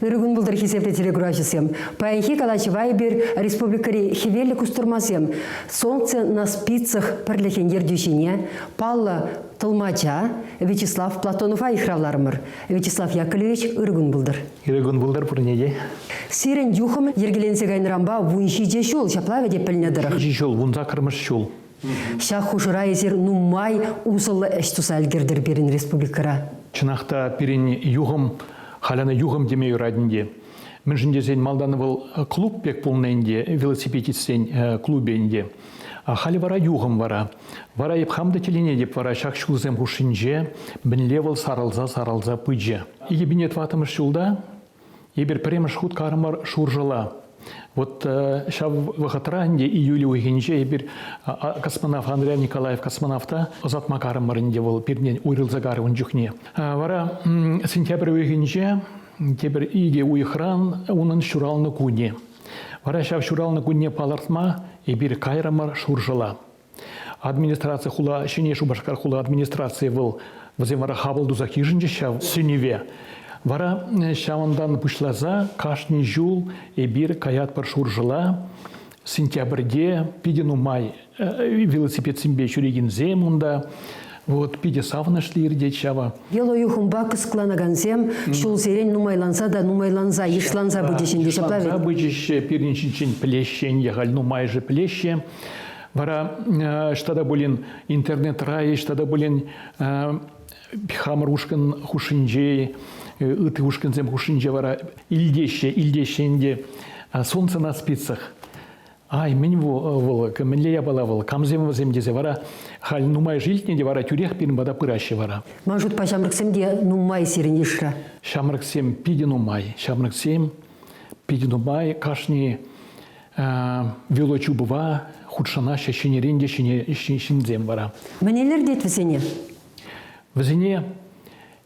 Ырӑ кун пултӑр, хисеплӗ телекуравҫӑсем. Паянхи калаҫӑва эпир республикӑри хӗвеллӗ кустӑрмасем «Солнце на спицах» пӗрлӗхӗн ертӳҫине, паллӑ тӑлмача Вячеслав Платонова йыхравларӑмӑр. Вячеслав Яковлевич, ырӑ кун пултӑр. Ырӑ кун пултӑр пурне те. Сирӗн юхӑм йӗркеленсе кайнӑранпа 17 ҫул, ҫапла вӗт эп пӗлнӗ тӑрӑх. 17 ҫул, 18-мӗш ҫул. Ҫак хушӑра эсир нумай усӑллӑ ӗҫ туса ӗлкӗртӗр пирӗн республикӑра. Чӑнах та пирӗн юхӑм, халь ӑна юхӑм теме юрать ӗнтӗ. Мӗншӗн тесен малтан вӑл клуб пек пулнӑ ӗнтӗ, велосипедистсен клубӗ ӗнтӗ. А халӗ вара юхӑм вара. Вара эп хам та тӗлӗнетӗп вара ҫак ҫулсем хушшинче мӗнле вӑл сарӑлса-сарӑлса пычӗ. 2004 ҫулта Эпир пӗрремӗш хут карӑмӑр Шуршӑла. Вот ҫав вӑхӑтра ӗнтӗ июль уйӑхӗнче эпир космонавт Андрей Николаев космонавта ӑсатма карӑмӑр ӗнтӗ вӑл пиртен уйрӑлса карӗ ун чухне. Вара сентябрь уйӑхӗнче тепӗр икӗ уйӑхран унӑн ҫуралнӑ кунӗ. Вара ҫав ҫуралнӑ кунне палӑртма эпир кайрӑмӑр Шуршӑла. Администраци хула Ҫӗнӗ Шупашкар хула администрацийӗ вӑл вӗсем вара хапӑл тусах йышӑнчӗҫ ҫав сӗнӗве. Вара ҫавӑнтан пуҫласа кашни ҫул эпир каятпӑр Шуршӑла. Сентябрьте питӗ нумай велосипедсемпе ҫӳрекенсем унта. Вот питӗ савӑнӑҫлӑ иртет ҫавӑ. Велоюхӑмпа кӑсӑкланакансем ҫулсерен нумайланса та нумайланса, йышланса пычӗҫ ӗнтӗ ҫапла вӗт? Йышланса пычӗҫ, пирӗн ҫинчен пӗлеҫҫӗ ӗнтӗ халь нумайӑшӗ пӗлеҫҫӗ. Вара ӑҫта та пулин интернетра, ӑҫта та пулин хамӑр ушкӑн хушшинче, ытти ушкӑнсем хушшинче вара илтеҫҫӗ, илтеҫҫӗ ӗнтӗ «Солнце на спицах». Ай, мӗн вӑл, мӗнле япала вӑл, камсем вӗсем тесе вара халь нумайӑш илтнӗ те вара тӳрех пирӗн пата пыраҫҫӗ вара. Ман шутпа ҫамрӑксем те нумай сирӗн йышра. Ҫамрӑксем питӗ нумай. Ҫамрӑксем питӗ нумай. Кашни велочупӑва хутшӑнаҫҫӗ ҫӗнӗрен те ҫӗнӗ ҫынсем вара. Мӗн илӗртет вӗсене? Вӗсене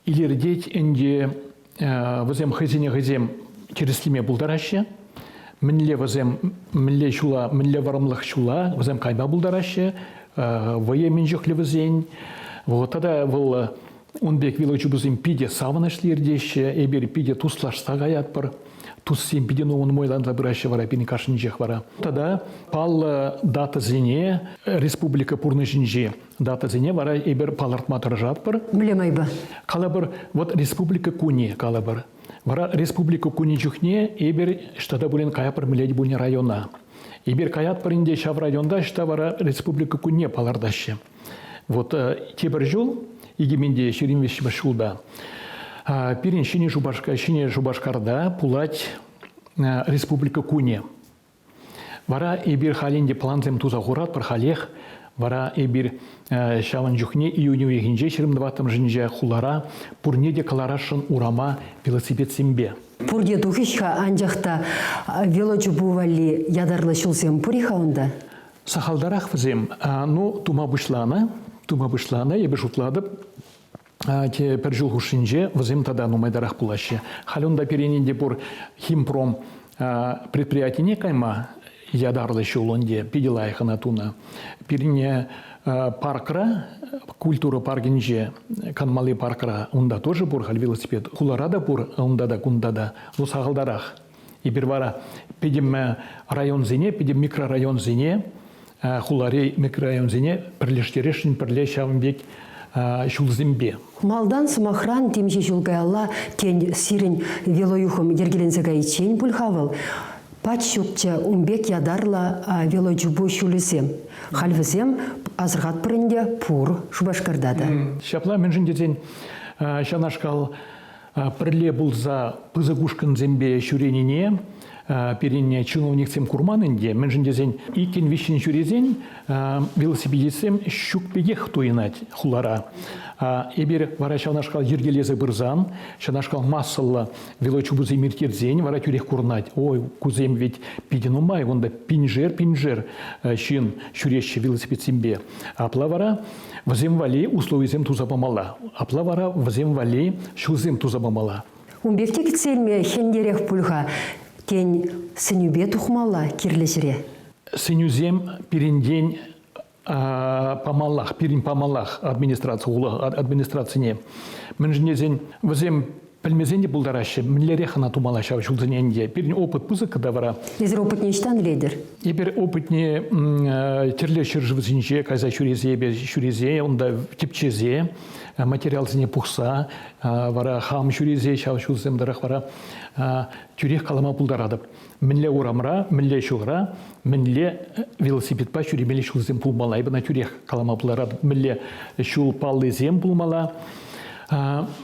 илӗртет ӗнтӗ вӗсем хӑйсене хӑйсем тӗрӗслеме пултараҫҫӗ. Мӗнле вӗсем, мӗнле ҫула, мӗнле вӑрӑмлӑх ҫула вӗсем кайма пултараҫҫӗ, вӑйӗ мӗн чухлӗ вӗсен. Вот тата вӑл ун пек велочупусем питӗ савӑнӑҫлӑ иртеҫҫӗ, эпир питӗ туслашса каятпӑр. Туссем питӗ нумайланса пыраҫҫӗ вара пирӗн кашнинчех вара. Тата паллӑ датӑсене республика пурнӑҫӗнчи датӑсене вара эпир палӑртма тӑрӑшатпӑр. Мӗнле майпа? Калӑпӑр, вот республика кунӗ калӑпӑр. Вара республика кунӗ чухне эпир ӑҫта та пулин каятпӑр мӗнле те пулин района. Эпир каятпӑр ӗнтӗ ҫав районта, ӑҫта вара республика кунне палӑртаҫҫӗ. Вот тепӗр ҫул, 2023 ҫулта, пирӗн Ҫӗнӗ Шупашкар, Ҫӗнӗ Шупашкарта пулать Республика кунӗ. Вара эпир халь ӗнтӗ плансем туса хуратпӑр халех. Вара эпир ҫавӑн чухне июнь уйӑхӗнче 24-мӗшӗнче хулара пурне те кӑларасшӑн урама велосипедсемпе. Пурте тухӗҫ-ха, анчах та велочупу валли ятарлӑ ҫулсем пур-и-ха унта? Сахалтарах вӗсем, ну, тума пуҫланӑ, тума пуҫланӑ, эпӗ шутлатӑп, те пӗр ҫул хушшинче вӗсем тата нумайтарах пулаҫҫӗ. Халь унта пирӗн ӗнтӗ пур химпром предприятине кайма ятарлӑ ҫул ӗнтӗ, питӗ лайӑх ӑна тунӑ. Пирӗн паркра, культура паркӗнче, канмалли паркра унта тоже пур халь велосипед. Хулара та пур, унта та, кунта та, но сахалтарах. Эпир вара пӗтӗм районсене, пӗтӗм микрорайонсене, хулари микрорайонсене пӗрлештересшӗн пӗрле ҫавӑн пек ҫулсемпе. Малтан, сӑмахран, темиҫе ҫул каялла, тен, сирӗн велоюхӑм йӗркеленсе кайиччен пуль-ха вӑл, пач ҫукчӗ ун пек ятарлӑ велочупу ҫулӗсем. Халь вӗсем, асӑрхатпӑр ӗнтӗ, пур Шупашкарта та. Ҫапла, мӗншӗн тесен ҫавнашкал пӗрле пулса пысӑк ушкӑнсемпе ҫӳренине пирӗн чиновниксем курман ӗнтӗ. Мӗншӗн тесен иккӗн-виҫҫӗн ҫӳресен велосипедистсем ҫук пекех туйӑнать хулара. Эпир вара ҫавнашкал йӗркелесе пырсан, ҫавнашкал массӑллӑ велочупусем ирттерсен вара тӳрех курӑнать. Ой, кусем ведь питӗ нумай, кунта пиншер-пиншер ҫын ҫӳреҫҫӗ велосипедсемпе. Апла вара Вӗсем валли условисем туса памалла. Апла вара вӗсем валли ҫулсем туса памалла. Ун пек те кӗтсе илме хӗнтерех пуль-ха. Тен, сӗнӳпе тухмалла кирлӗ ҫӗре? Сӗнӳсем пирӗнтен памаллах, пирӗн памаллах администраци, хула администрацине. Мӗншӗн тесен вӗсем. пӗлмесен те пултараҫҫӗ, мӗнлерех ӑна тумалла ҫав ҫулсене ӗнтӗ. Пирӗн опыт пысӑк та вара. Эсир опытне ӑҫтан илетӗр? Эпир опытне тӗрлӗ ҫӗршывсенче кайса ҫӳресе, эпир ҫӳресе, унта тӗпчесе, материалсене пухса, вара хам ҫӳресе ҫав ҫулсем тӑрӑх вара тӳрех калама пултаратӑп. Мӗнле урамра, мӗнле ҫулра, мӗнле велосипедпа ҫӳремелли ҫулсем пулмалла. Эпӗ ӑна тӳрех калама пултаратӑп. Мӗнле ҫул паллисем пулмалла,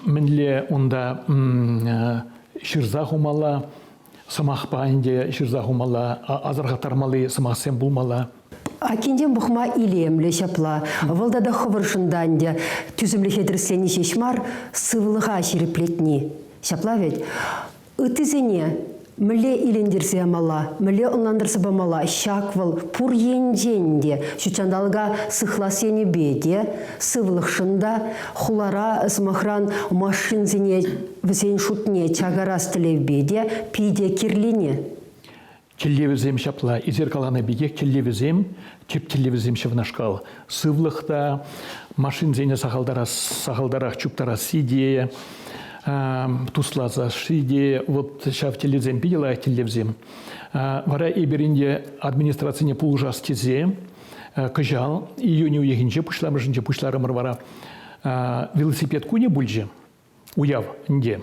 мӗнле унта ҫырса хумалла, сӑмахпа ӗнтӗ ҫырса хумалла, асӑрхаттармалли сӑмахсем пулмалла. Акинчен пӑхма илемлӗ ҫапла. Вӑл тата хӑвӑршӑн та ӗнтӗ тӳсӗмлӗхе тӗрӗслени ҫеҫ мар, сывлӑха ҫирӗплетни. Ҫапла вӗт? Ыттисене мӗнле илентерсе ямалла, мӗнле ӑнлантарса памалла, ҫак вӑл пур енчен те, ҫутҫанталӑка сыхлас енӗпе те, сывлӑхшӑн та, хулара, сӑмахран, машинсене вӗсен шутне чакарас тӗллевпе те питӗ кирлине. Тӗллевӗсем ҫапла, эсир каланӑ пекех тӗллевӗсем, тӗп тӗллевӗсем ҫавнашкал. Сывлӑх та, машинсене сахалтарас, сахалтарах чуптарасси те, тусласасси те, вот ҫав тӗллевсем питӗ лайӑх тӗллевсем. Вара эпир ӗнтӗ администрацине пулӑшас тесе кӑҫал июнь уйӑхӗнче пуҫламӑшӗнче пуҫларӑмӑр вара велосипед кунӗ пулчӗ. уяв ӗнтӗ.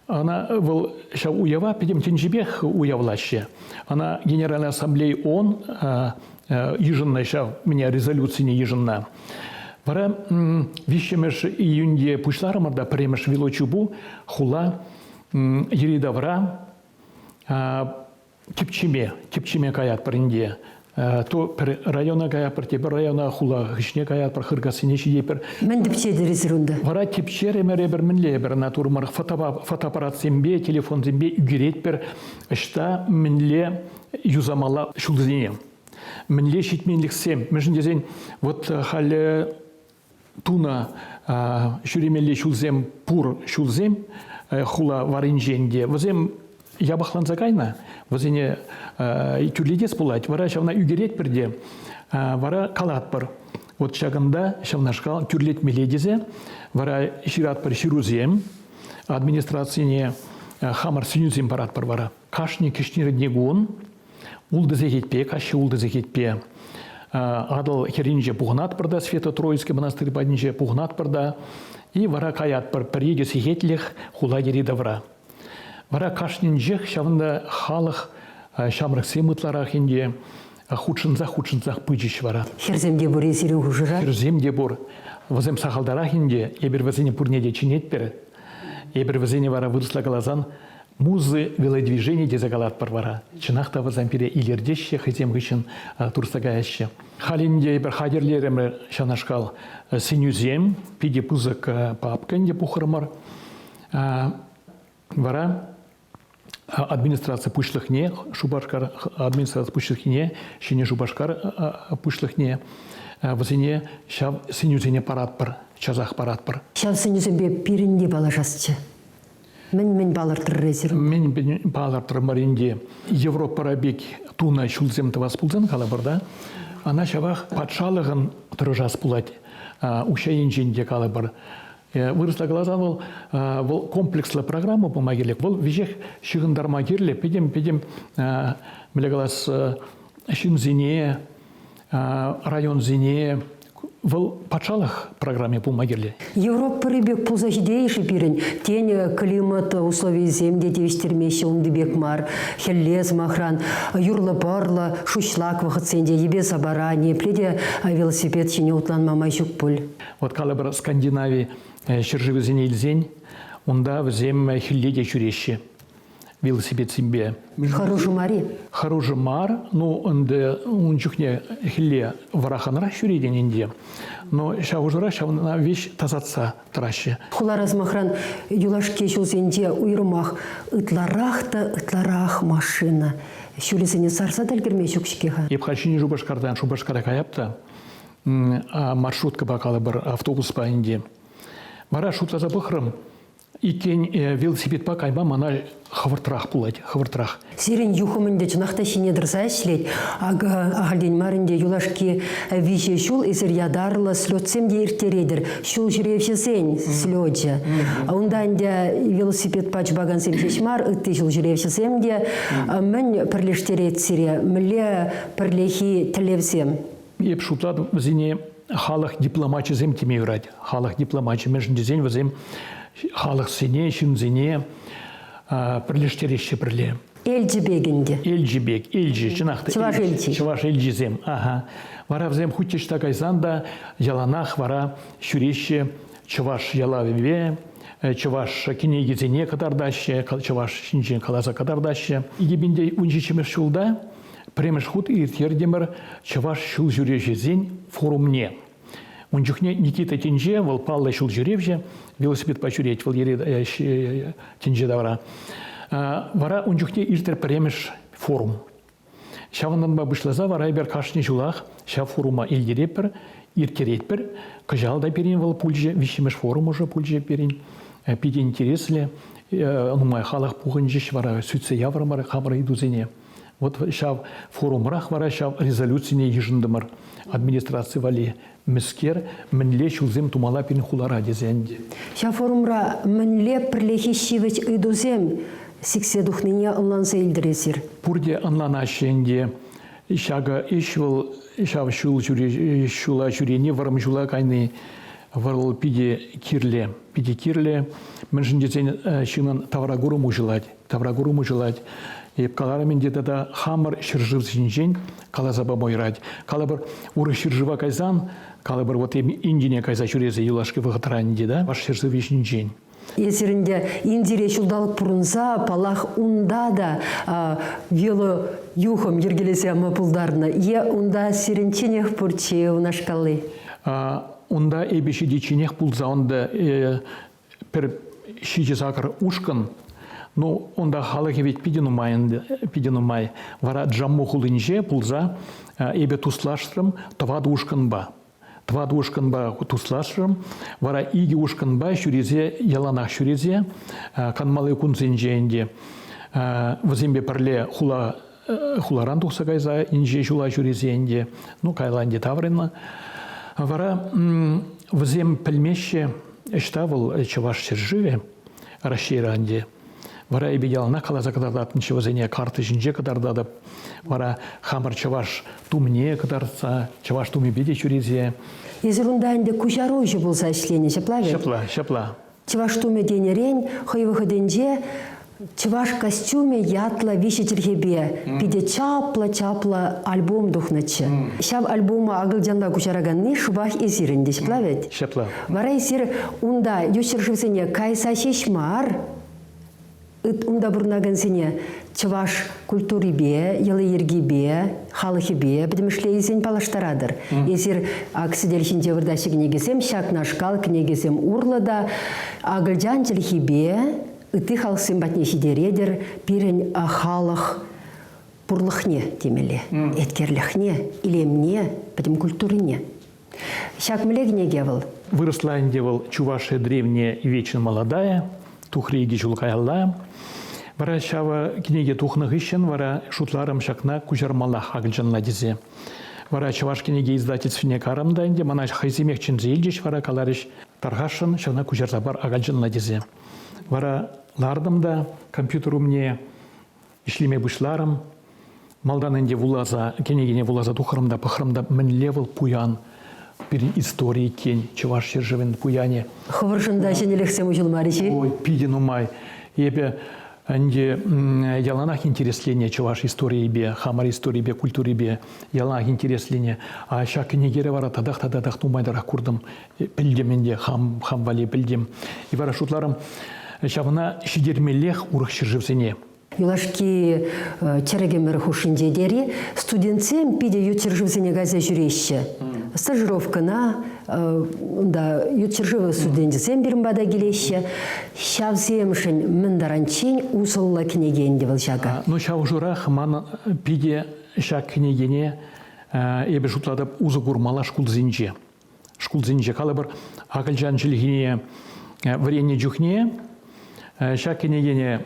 Ӑна вӑл ҫав уява пӗтӗм тӗнчипех уявлаҫҫӗ. Ӑна Генеральная Ассамблея ООН йышӑннӑ ҫав мӗне резолюцине йышӑннӑ. Вара виҫҫӗмӗш июньте пуҫларӑмӑр та пӗрремӗш велочупу хула йӗри-тавра тӗпчеме, тӗпчеме каятпӑр ӗнтӗ. То пӗр района каятпӑр, тепӗр района, хула хыҫне каятпӑр, Хыркассине ҫитетпӗр. Мӗн тӗпчетӗр эсир унта? Вара тӗпчерӗмӗр эпир мӗнле эпир ӑна турӑмӑр фотоаппаратсемпе, телефонсемпе ӳкеретпӗр, ӑҫта мӗнле юсамалла ҫулсене. Мӗнле ҫитменлӗхсем, мӗншӗн тесен вот халӗ тунӑ ҫӳремелли ҫулсем пур ҫулсем хула варринчен те вӗсем япӑхланса кайнӑ, вӗсене тӳрлетес пулать. Вара ҫавна ӳкеретпӗр те, вара калатпӑр. Вот ҫакӑнта ҫавнашкал тӳрлетмелле тесе вара ҫыратпӑр ҫырусем администрацине, хамӑр сӗнӳсем паратпӑр вара. Кашни кӗҫнерни кун ултӑ сехетпе, каҫхи ултӑ сехетпе Атӑл хӗрринче пухӑнатпӑр та, Свято-Троицкий монастырь патӗнче пухӑнатпӑр та, и вара каятпӑр пӗр-икӗ сехетлӗх хула йӗри-тавра. Вара кашнинчех ҫавӑнта халӑх, ҫамрӑксем ытларах ӗнтӗ, хутшӑнсах-хутшӑнсах пычӗҫ вара. Хӗрсем те пур-и сирӗн хушӑра? Хӗрсем те пур. Вӗсем сахалтарах ӗнтӗ, эпир вӗсене пурне те чӗнетпӗр. Эпир вӗсене вара вырӑсла каласан Музы велодвижение тесе калатпӑр вара. Чӑнах та вӗсем пире илӗртеҫҫӗ, хӑйсем хыҫҫӑн туртса каяҫҫӗ. Халь ӗнтӗ эпир хатӗрлерӗмӗр ҫавнашкал сӗнӳсем, питӗ пысӑк папка ӗнтӗ пухрӑмӑр. Вара администраци пуҫлӑхне, Шупашкар администраци пуҫлӑхне, Ҫӗнӗ Шупашкар пуҫлӑхне вӗсене ҫав сӗнӳсене паратпӑр, часах паратпӑр. Ҫав сӗнӳсемпе пирӗн те паллашасчӗ. Мӗн-мӗн палӑртрӑр эсир? Мӗн палӑртрӑмӑр ӗнтӗ? Европӑра пек тунӑ ҫулсем тӑвас пулсан калӑпӑр та, ӑна ҫавах патшалӑхӑн тӑрӑшас пулать. Укҫа енчен те калӑпӑр. Вырӑсла каласан вӑл вӑл комплекслӑ программа пулма кирлӗ. Вӑл веҫех ҫыхӑнтарма кирлӗ. Пӗтӗм-пӗтӗм мӗнле калас, ҫынсене, районсене вӑл патшалӑх программи пулма кирлӗ. Европӑри пек пулса ҫитейӗ-ши пирӗн? Тен, климат условийӗсем те тивӗҫтермеҫҫӗ унти пек мар. Хӗлле, сӑмахран, юрлӑ-пӑрлӑ, шуҫлак вӑхӑтсенче йӗпе-сапара ниепле те велосипед ҫине утланма май ҫук пуль. Вот калӑпӑр, Скандинави ҫӗршывӗсене илсен, унта вӗсем хӗлле те ҫӳреҫҫӗ. велосипедсемпе. Хӑрушӑ мар-и? Хӑрушӑ мар. Ну, ӗнтӗ ун чухне хӗлле вӑраххӑнрах ҫӳретӗн ӗнтӗ. Но ҫав хушӑра ҫавна веҫ тасатса тӑраҫҫӗ. Хулара, сӑмахран, юлашки ҫулсенче уйрӑмах ытларах та ытларах машина ҫулӗсене сарса та ӗлкӗрме ҫук-ҫке-ха. Эп халь Ҫӗнӗ Шупашкартан Шупашкара каяп та маршруткӑпа калӑпӑр, автобуспа ӗнтӗ. Вара шутласа пӑхрӑм, Иккен велосипедпа кайма мана хӑвӑртрах пулать, хӑвӑртрах. Сирӗн юхӑм ӗнтӗ чӑнах та ҫине тӑрса ӗҫлет. Акӑ ахальтен мар ӗнтӗ юлашки виҫе ҫул эсир ятарлӑ слетсем те ирттеретӗр. Ҫул ҫӳревҫӗсен слечӗ. Унта ӗнтӗ велосипедпа чупакансем ҫеҫ мар, ытти ҫул ҫӳревҫӗсем те. Мӗн пӗрлештерет сире? Мӗнле пӗрлехи тӗллевсем? Эп шутлатӑп, вӗсене халӑх дипломачӗсем теме юрать. Халӑх дипломачӗ мӗншӗн тесен вӗсем халӑхсене, ҫынсене пӗрлештереҫҫӗ пӗрле. Элчӗ пек ӗнтӗ. Элчӗ пек, элчӗ, чӑнах та. Чӑваш элчи. Чӑваш элчисем, аха. Вара вӗсем хуть ӑҫта кайсан та яланах вара ҫӳреҫҫӗ чӑваш ялавӗпе, чӑваш кӗнекисене кӑтартаҫҫӗ, чӑваш ҫинчен каласа кӑтартаҫҫӗ. 2017 ҫулта Пӗрремӗш хут ирттертӗмӗр чӑваш ҫулҫӳревҫисен форумне. Ун чухне Никита Тӗнче, вӑл паллӑ ҫулҫӳревҫӗ, велосипедпа ҫӳрет вӑл йӗри тӗнче тавра. Вара ун чухне иртрӗ пӗрремӗш форум. Ҫавӑнтанпа пуҫласа вара эпир кашни ҫулах ҫав форума илтеретпӗр, ирттеретпӗр. Кӑҫал та пирӗн вӑл пулчӗ, виҫҫӗмӗш форум уже пулчӗ пирӗн. Питӗ интереслӗ, нумай халӑх пухӑнчӗҫ вара, сӳтсе яврӑмӑр хамӑр ыйтусене. Вот ҫав форумрах вара ҫав резолюцине йышӑнтӑмӑр администраци валли мӗскер, мӗнле ҫулсем тумалла пирӗн хулара тесе ӗнтӗ. Ҫав форумра мӗнле пӗрлехи ҫивӗч ыйтусем сиксе тухнине ӑнланса илтӗр эсир? Пурте ӑнланаҫҫӗ ӗнтӗ. Ҫакӑ ӗҫ вӑл ҫав ҫул ҫула ҫӳрени, вӑрӑм ҫула кайни вӑл питӗ кирлӗ. Питӗ кирлӗ, мӗншӗн тесен ҫыннӑн тавракурӑм уҫӑлать. Тавракурӑм уҫӑлать. Эп каларӑм ӗнтӗ тата хамӑр ҫӗршыв ҫинчен каласа пама юрать. Калӑпӑр, урӑх ҫӗршыва кайсан, калӑпӑр, вот эп Индине кайса ҫӳресе юлашки вӑхӑтра ӗнтӗ, да, ваш ҫӗршыв ҫинчен. Эсир ӗнтӗ Индире ҫулталӑк пурӑнса, паллах, унта та вело юхӑм йӗркелесе яма пултарнӑ. Е унта сирӗнчченех пурччӗ унашкалли? Унта эпӗ ҫитичченех пулса унта пӗр ҫичӗ-сакӑр ушкӑн. Ну, унта халӑхӗ ведь питӗ нумай ӗнтӗ, питӗ нумай. Вара Джамму хулинче пулса эпӗ туслашрӑм тӑватӑ ушкӑнпа. Тӑватӑ ушкӑнпа туслашрӑм. Вара икӗ ушкӑнпа ҫӳресе, яланах ҫӳресе, канмалли кунсенче ӗнтӗ вӗсемпе пӗрле хула хуларан тухса кайса инҫе ҫула ҫӳресе ӗнтӗ, ну, кайла ӗнтӗ таврӑннӑ. Вара вӗсем пӗлмеҫҫӗ, ӑҫта вӑл Чӑваш ҫӗршывӗ, Раҫҫейра ӗнтӗ. Вара эпӗ яланах каласа кӑтартаттӑмччӗ вӗсене, карта ҫинче кӑтартатӑп. Вара хамӑр чӑваш тумне кӑтартса, чӑваш тумӗпе те ҫӳресе. Эсир унта ӗнтӗ куҫаруҫӑ пулса ӗҫленӗ, ҫапла вӗт? Ҫапла, ҫапла. Чӑваш тумӗ тенӗрен хӑй вӑхӑтӗнче Чӑваш костюмӗ ятлӑ виҫӗ чӗлхепе питӗ чаплӑ-чаплӑ альбом тухнӑччӗ. Ҫав альбома акӑлчанла куҫараканни шӑпах эсир ӗнтӗ, ҫапла вӗт? Ҫапла. Вара эсир унта ют ҫӗршывсене кайса ҫеҫ мар, унта пурӑнакансене чӑваш культурипе, йӑли-йӗркипе, халӑхӗпе пӗтӗмӗшле илсен паллаштаратӑр. Эсир ак сӗтел ҫинче выртаҫҫӗ кӗнекесем, ҫакнашкал кӗнекесем урлӑ та акӑлчан чӗлхипе ытти халӑхсем патне ҫитеретӗр, пирӗн халӑх пурлӑхне темелле, еткерлӗхне, илемне, пӗтӗм культурине. Ҫак мӗнле кӗнеке вӑл? Вырӑсла ӗнтӗ вӑл «Чувашия древняя и вечно молодая», тухрӗ икӗ ҫул каялла. Вара ҫав кӗнеке тухнӑ хыҫҫӑн вара шутларӑм ҫакна куҫармаллах акӑлчанла тесе. Вара чӑваш кӗнеке издательствине карӑм та ӗнтӗ мана хӑйсемех чӗнсе илчӗҫ вара каларӗҫ тархасшӑн ҫавна куҫарса пар акӑлчанла тесе. Вара лартӑм та компьютер умне ӗҫлеме пуҫларӑм. Малтан ӗнтӗ вуласа, кӗнекене вуласа тухрӑм та пӑхрӑм та мӗнле вӑл пуян пирӗн истори иккен, Чӑваш ҫӗршывӗн пуянӗ. Хӑвӑршӑн та ҫӗнӗлӗхсем уҫӑлмарӗҫ-и? Ой, питӗ нумай. Эпӗ ӗнтӗ яланах интересленнӗ чӑваш историйӗпе, хамӑр историпе, культурипе яланах интересленнӗ. А ҫак кӗнекере вара татах та татах нумайтарах куртӑм, пӗлтӗм ӗнтӗ, хам, хам валли пӗлтӗм. И вара шутларӑм, ҫавна ҫитермеллех урӑх ҫӗршывсене. Юлашки чӗрӗк ӗмӗр хушшинче тери студентсем питӗ ют ҫӗршывсене кайса ҫӳреҫҫӗ. Стажировкӑна унта ют ҫӗршыв студенчӗсем пирӗн пата килеҫҫӗ. Ҫавсемшӗн мӗн таранччен усӑллӑ кӗнеке ӗнтӗ вӑл ҫакӑ. Ну, ҫав шурах ман питӗ ҫак кӗнекене эпӗ шутлатӑп усӑ курмалла шкулсенче. Шкулсенче калӑпӑр, акӑлчан чӗлхине вӗреннӗ чухне. Ҫак кӗнекене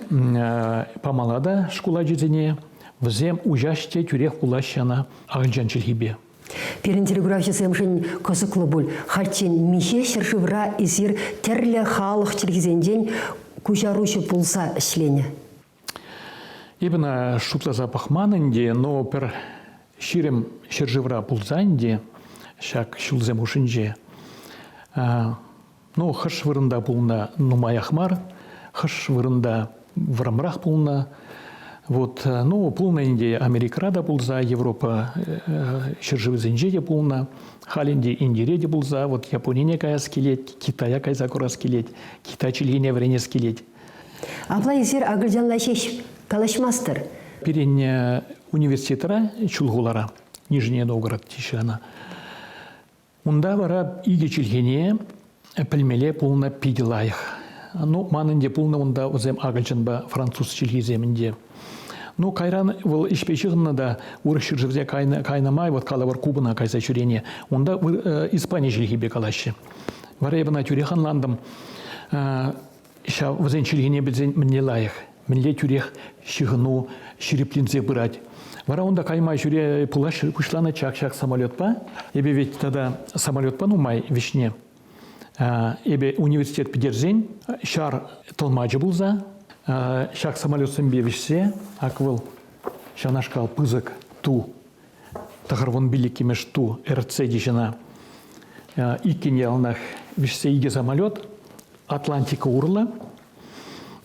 памалла та шкул ачисене, вӗсем уҫаҫ те тӳрех вулаҫҫӗ ӑна акӑлчан чӗлхипе. Пирӗн телеграфҫӑсемшӗн кӑсӑклӑ пуль. Хальччен миҫе ҫӗршывра эсир тӗрлӗ халӑх чӗлхисенчен куҫаруҫӑ пулса ӗҫленӗ? Эпӗ ӑна шутласа пӑхман ӗнтӗ, но пӗр 20 ҫӗршывра пулса ӗнтӗ ҫак ҫулсем хушшинче. Ну, хӑш вырӑнта пулнӑ нумаях мар, хӑш вырӑнта вӑрӑмрах пулнӑ. Вот, ну, пулнӑ ӗнтӗ Америкӑра та пулса, Европа ҫӗршывӗсенче те пулнӑ. Халь ӗнтӗ Индире те пулса, вот Японине каяс килет, Китая кайса курас килет, Китай чӗлхине вӗренес килет. Апла эсир акӑлчанла ҫеҫ калаҫмастӑр? Пирӗн университетра, Чулхулара, Нижний Новгород теҫҫӗ ӑна, Унта вара икӗ чӗлхене пӗлмелле пулнӑ питӗ лайӑх. Ну, ман ӗнтӗ пулнӑ унта вӗсем акӑлчанпа француз чӗлхисем ӗнтӗ. Ну, кайран вӑл ӗҫпе ҫыхӑннӑ та урӑх ҫӗршывсене кайнӑ, кайнӑ май, вот калӑпӑр, Кубӑна кайса ҫӳренӗ. Унта Испани чӗлхипе калаҫҫӗ. Вара эпӗ ӑна тӳрех ӑнлантӑм. Ҫав вӗсен чӗлхине пӗлсен мӗнле лайӑх, мӗнле тӳрех ҫыхӑну ҫирӗпленсе пырать. Вара унта кайма ҫӳре пулас пуҫланӑ чак-чак самолетпа. Эпӗ ведь тата самолетпа нумай вӗҫне. Эпӗ университет пӗтерсен ҫар тӑлмачӗ пулса ҫак самолетсемпе вӗҫсе, ак вӑл ҫавнашкал пысӑк ту 95-мӗш ту РЦ теҫ Иккӗн яланах вӗҫсе икӗ самолет Атлантика урлӑ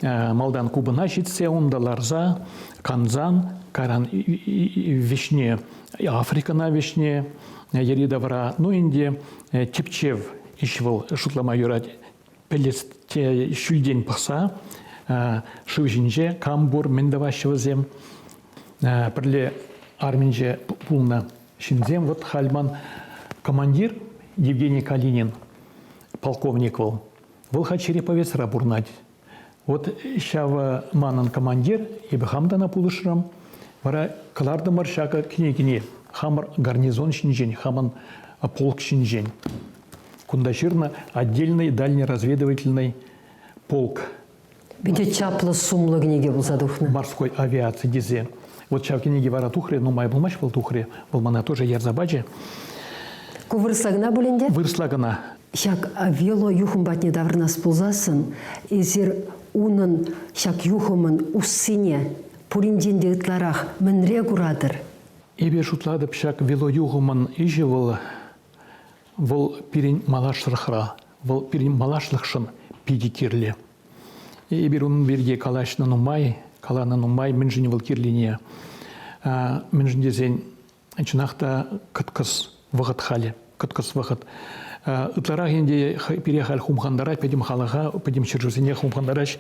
малтан Кубӑна ҫитсе унта ларса кансан, кайран вӗҫне Африкӑна вӗҫне йӗри-тавра. Ну ӗнтӗ тӗпчев ӗҫ вӑл шутлама юрать. Пӗлес ҫӳлтен пӑхса шыв ҫинче кам пур, мӗн тӑваҫҫӗ вӗсем. Пӗрле арминче пулнӑ ҫынсем. Вот халь ман командир Евгений Калинин, полковник вӑл. Вӑл халь Череповецра пурӑнать. Вот ҫав манӑн командир, эпӗ хам та ӑна пулӑшрӑм. Вара кӑлартӑмӑр ҫакӑ кӗнекене хамӑр гарнизон ҫинчен, хамӑн полк ҫинчен. Кунта ҫырнӑ отдельный дальнеразведывательный полк. Питӗ чаплӑ, сумлӑ кӗнеке пулса тухнӑ. Морской авиаци тесе. Вот ҫав кӗнеке вара тухрӗ, нумай пулмасть вӑл тухрӗ. Вӑл мана тоже ярса пачӗ. Ку вырӑсла кӑна пуль ӗнтӗ? Вырӑсла кӑна. Ҫак велоюхӑм патне таврӑнас пулсассӑн эсир унӑн ҫак юхӑмӑн уссине пуринчен те ытларах мӗнре куратӑр? Эпӗ шутлатӑп, ҫак велоюхӑмӑн ӗҫӗ вӑл Вӑл пирӗн малашлӑхра, вӑл пирӗн малашлӑхшӑн питӗ кирлӗ. Эпир ун пирки калаҫнӑ нумай, каланӑ нумай, мӗншӗн вӑл кирлине. Мӗншӗн тесен, чӑнах та кӑткӑс вӑхӑт халӗ, кӑткӑс вӑхӑт. Ытларах ӗнтӗ пире халь хумхантарать, пӗтӗм халӑха, пӗтӗм ҫӗршывсене хумхантараҫ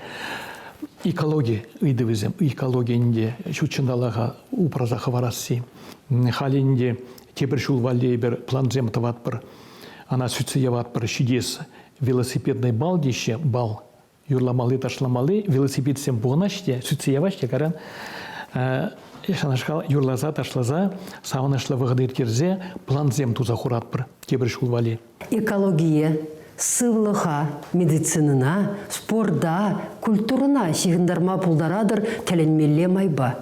экологи ыйтӑвӗсем, экологи ӗнтӗ ҫут ҫанталӑка упраса хӑварасси. Халӗ ӗнтӗ Тепӗр ҫул валли эпир плансем тӑватпӑр. Ӑна сӳтсе яватпӑр. Ҫитес велосипедный бал теҫҫӗ, бал. Юрламалли-ташламалли велосипедсем пухӑнаҫҫӗ те, сӳтсе яваҫҫӗ те кайран ҫавнашкал юрласа, ташласа, савӑнӑҫлӑ вӑхӑт ирттерсе плансем туса хуратпӑр тепӗр ҫул валли. Экологие, сывлӑха, медицинӑна, спорта, культурӑна ҫыхӑнтарма пултаратӑр тӗлӗнмелле майпа.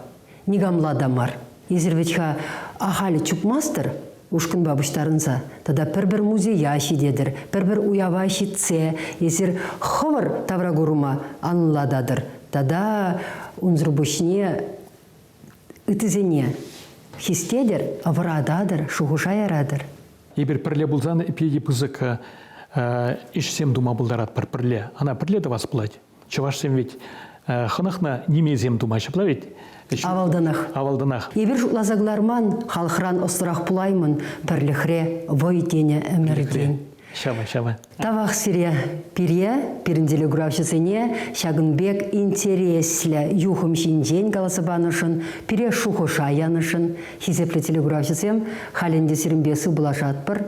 Никамла та мар. Эсир вӗт-ха ахаль чупмастӑр ушкӑнпа пуҫтарӑнса тата пӗр-пӗр музея ҫитетӗр, пӗр-пӗр уява ҫитсе эсир хӑвӑр тавракурӑма анлататӑр тата унсӑр пуҫне ыттисене хистетӗр, вӑрататӑр, шухӑша яратӑр. Эпир пӗрле пулсан питӗ пысӑк ӗҫсем тума пултаратпӑр пӗрле. Ӑна пӗрле тӑвас пулать. Чӑвашсем ведь хӑнӑхнӑ нимесем тума ҫапла ведь? Авалтанах. Авалтанах. Эпир шутласа кӑларман, халӑхран ӑслӑрах пулаймӑн, пӗрлӗхре вӑй тенӗ ӗмӗртен. Ҫавӑ, ҫавӑ. Тавах сире, пире, пирӗн телекуравҫӑсене ҫакӑн пек интереслӗ юхӑм ҫинчен каласа панӑшӑн, пире шухӑша янӑшӑн, хисеплӗ телекуравҫӑсем, халь ӗнтӗ сирӗнпе сывпуллашатпӑр.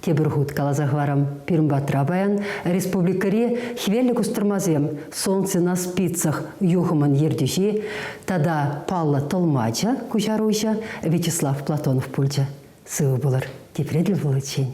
Тепӗр хут каласа хӑварам, пирӗн патра паян республикӑри хӗвеллӗ кустӑрмасем «Солнце на спицах» юхӑмӑн ертӳҫи тата паллӑ тӑлмачӑ, куҫаруҫӑ Вячеслав Платонов пулчӗ. Сывӑ пулӑр, тепре тӗл пуличчен.